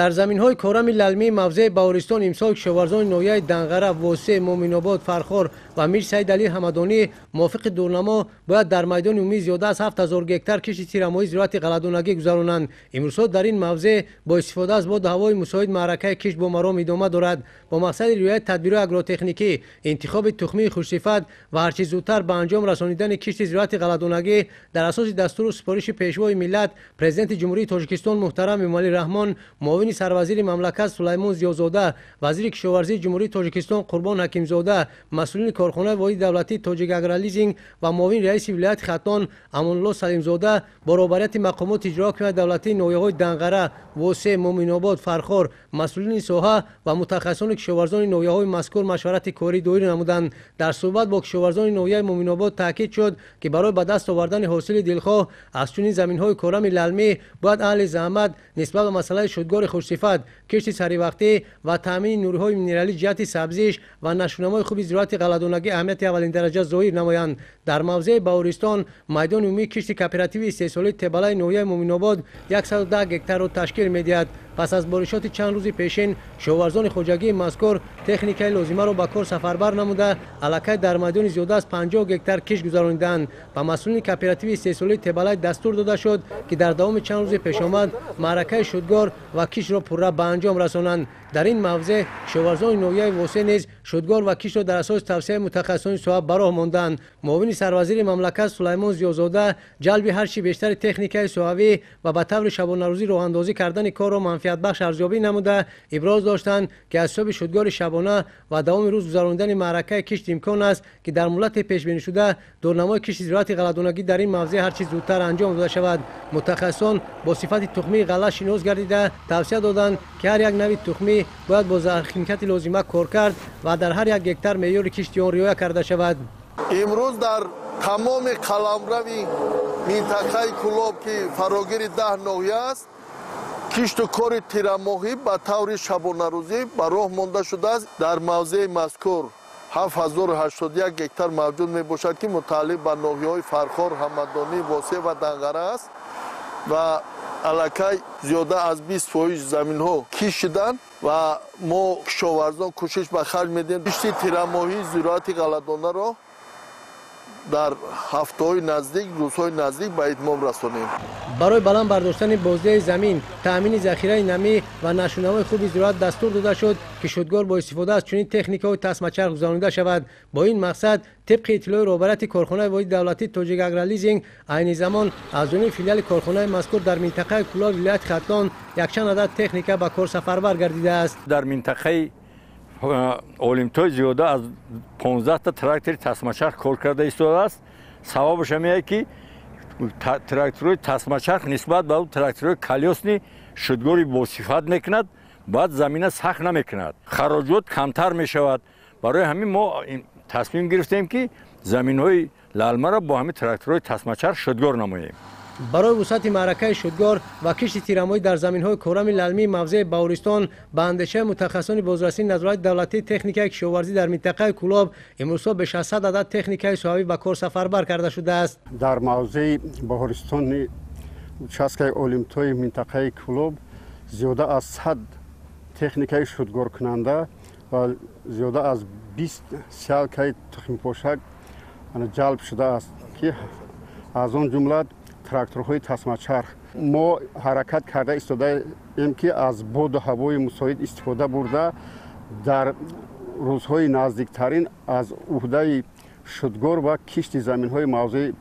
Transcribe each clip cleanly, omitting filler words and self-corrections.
Дар заминҳои корами лалмии мавзеи Баҳористон имсол кишоварзони ноҳияи Данғара, Восеъ, Муъминобод, Фархор ва Мир Саид Алӣ Ҳамадонӣ мувофиқи дурнамо бояд дар майдони умумӣ зиёда аз 7000 гектар кишти тирамоҳии зироати ғалладонагӣ гузаронанд. Имрӯзҳо дар ин мавзеъ бо истифода аз боду ҳавои мусоид маъракаи кишт бо маром идома дорад. Бо мақсади риояти тадбирҳои агротехникӣ, интихоби тухмии хушсифат ва ҳарчи зудтар ба анҷом расонидани кишти зироати ғалладонагӣ дар асоси дастуру супориши Пешвои миллат, Президенти Ҷумҳурии Тоҷикистон муҳтарам Эмомалӣ Раҳмон, муовини сарвазири мамлакат Сулаймон Зиёзода, вазири кишоварзии Ҷумҳурии Тоҷикистон Қурбон Ҳакимзода, масъулини корхонаи воҳиди давлатии Тоҷикагролизинг ва муовини раиси вилояти Хатлон Амонулло Салимзода бо роҳбарияти мақомоти иҷроия ҳокимияти давлатии ноҳияҳои Данғара, Восеъ, Муъминобод, Фархор, масъулини соҳа ва мутахассисони кишоварзони ноҳияҳои мазкур машварати корӣ доир намуданд. Дар суҳбат бо кишоварзони ноҳияи Муъминобод таъкид шуд, ки барои ба даст овардани ҳосили дилхоҳ аз чунин заминҳои корами лалмӣ бояд аҳли заҳмат нисбат ба масъалаи шудгори хушсифат, кишти саривақтӣ ва таъмини нурҳои минералӣ ҷиҳати сабзиш ва нашъунамои хуби зироати ғалладонагӣ аҳамияти аввалиндараҷа зоҳир намоянд. Дар мавзеи Баҳористон майдони умумии кишти кооперативи истеҳсолии Тебалаи ноҳияи Муъминобод 110 гектарро ташкил медиҳад. Пас аз боришоти чанд рӯзи пешин кишоварзони хоҷагии мазкур техникаи лозимаро ба кор сафарбар намуда, аллакай дар майдони зиёда аз 50 гектар кишт гузаронидаанд. Ба масъулини кооперативи истеҳсолии Тебалай дастур дода шуд, ки дар давоми чанд рӯзи пешомад маъракаи шудгор ва киштро пурра ба анҷом расонанд. Дар ин мавзеъ кишоварзони ноҳияи Восеъ низ шудгор ва киштро дар асоси тавсияи мутахассисони соҳа ба роҳ монданд. Муовини сарвазири мамлакат Сулаймон Зиёзода ҷалби ҳарчи бештари техникаи соҳавӣ ва ба таври шабонарӯзӣ роҳандозӣ кардани корро манфиатбахш арзёбӣ намуда, иброз доштанд, ки аз ҳисоби шудгори шабона ва давоми рӯз гузаронидани маъракаи кишт имкон аст, ки дар муҳлати пешбинишуда дурнамои кишти зироати ғалладонагӣ дар ин мавзеъ ҳарчи зудтар анҷом дода шавад. Мутахассисон бо сифати тухмии ғалла шинос гардида, тавсия доданд, ки ҳар як нави тухмӣ бояд бо зархимикати лозима кор кард ва дар ҳар як гектар меъёри кишти он риоя карда шавад. Имрӯз дар тамоми қаламрави минтақаи Кӯлоб, ки фарогири 10 ноҳия аст, кишту кори тирамоҳӣ ба таври шабонарӯзӣ ба роҳ монда шудааст. Дар мавзеи мазкур 7081 гектар мавҷуд мебошад, ки мутааллиқ ба ноҳияҳои Фархор, Ҳамадонӣ, Восеъ ва Данғара аст ва аллакай зиёда аз 20% заминҳо кишт шуданд ва мо кишоварзон кӯшиш ба харҷ медиҳем кишти тирамоҳии зироати ғалладонаро дар ҳафтаҳои наздик, рӯзҳои наздик ба итмом расонем. Барои баланд бардоштани боздиҳи замин, таъмини захираи намӣ ва нашъунамои хуби зироат дастур дода шуд, ки шудгор бо истифода аз чунин техникаҳои тасмачарх гузаронида шавад. Бо ин мақсад тибқи иттилои роҳбарияти корхонаи воҳиди давлатии Тоҷикагролизинг айни замон аз ҷониби филиали корхонаи мазкур дар минтақаи Кӯлоб вилояти Хатлон якчанд адад техника ба кор сафарбар гардидааст. Дар минтақаи Олимтой зиёда аз 15 трактори тасмачарх кор карда истодааст. Сабабаш ҳамее, ки тракторҳои тасмачарх нисбат ба тракторҳои колёсный шудгори босифат мекунад, баъд замина сахт намекунад, хароҷот камтар мешавад. Барои ҳамин мо тасмим гирифтем, ки заминҳои лалмаро бо ҳамин тракторҳои тасмачарх шудгор намоем. Барои вусъати маъракаи шудгор ва кишти тирамоҳӣ дар заминҳои корами лалмии мавзеи Баҳористон ба андешаи мутахассисони бозрасии назорати давлатии техникаи кишоварзӣ дар минтақаи Кӯлоб имрӯзҳо беш аз 100 адад техникаи соҳавӣ ба кор сафарбар карда шудааст. Дар мавзеи Баҳористони участкаи Олимтои минтақаи Кӯлоб зиёда аз 100 техникаи шудгоркунанда ва зиёда аз 20 сеялкаи тухмипошак ҷалб шудааст, ки аз он ҷумла тракторҳои тасмачарх. Мо ҳаракат карда истодаем, ки аз боду ҳавои мусоид истифода бурда, дар рӯзҳои наздиктарин аз уҳдаи шудгор ва кишти заминҳои мавзеи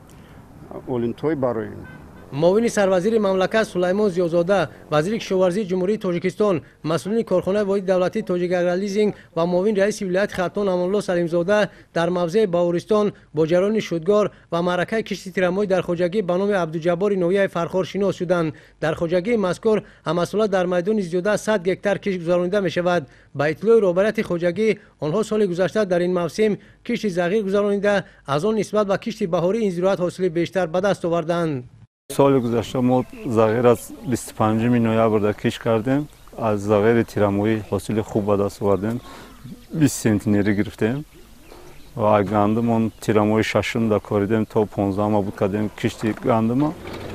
Олимтой бароем. Муовини сарвазири мамлакат Сулаймон Зиёзода, вазири кишоварзии Ҷумҳурии Тоҷикистон, масъулини корхонаи воҳиди давлатии Тоҷикагролизинг ва муовини раиси вилояти Хатлон Амонулло Салимзода дар мавзеи Баҳористон бо ҷараёни шудгор ва маъракаи кишти тирамоҳӣ дар хоҷагӣ ба номи Абдуҷаббори ноҳияи Фархор шинос шуданд. Дар хоҷагии мазкур ҳамасола дар майдони зиёда аз 100 гектар кишт гузаронида мешавад. Ба иттилои роҳбарияти хоҷагӣ, онҳо соли гузашта дар ин мавсим кишти зағир гузаронида, аз он нисбат ба кишти баҳорӣ ин зироат ҳосили бештар ба даст оварданд. Соли гузашта мо зағир аз 25 ноябр дар кишт кардем. Аз зағири тирамоҳӣ ҳосили хуб ба даст овардем, 20 центнерӣ гирифтем ва гандумон тирамоҳи шашум да коридем, то 15 буд кардем кишти гандума,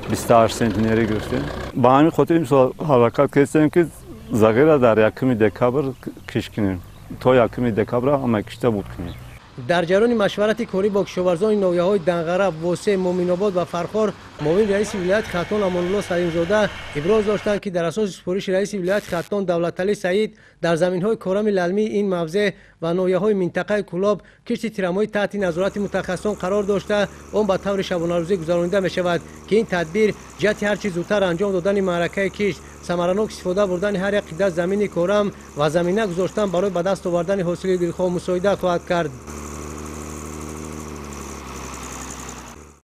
28 центнерӣ гирифтем. Ба ҳамин хотир имсол ҳаракат кардем, ки Зағира дар 1 декабр кишт кунем, то 1 декабр ҳама кишта буд кунем. Дар ҷараёни машварати корӣ бо кишоварзони ноҳияҳои Данғара, Восе, Муъминобод ва Фархор муовини раиси вилояти Хатлон Амонулло Салимзода иброз доштанд, ки дар асоси супориши раиси вилояти Хатлон Давлаталӣ Саид дар заминҳои корами лалмии ин мавзеъ ва ноҳияҳои минтақаи Кӯлоб кишти тирамоҳӣ таҳти назорати мутахассисон қарор дошта, он ба таври шабонарӯзӣ гузаронида мешавад, ки ин тадбир ҷиҳати ҳарчи зудтар анҷом додани маъракаи кишт, самаранок истифода бурдани ҳар як қида замини корам ва замина гузоштан барои ба даст овардани ҳосили дилхоҳ мусоидат хоҳад кард.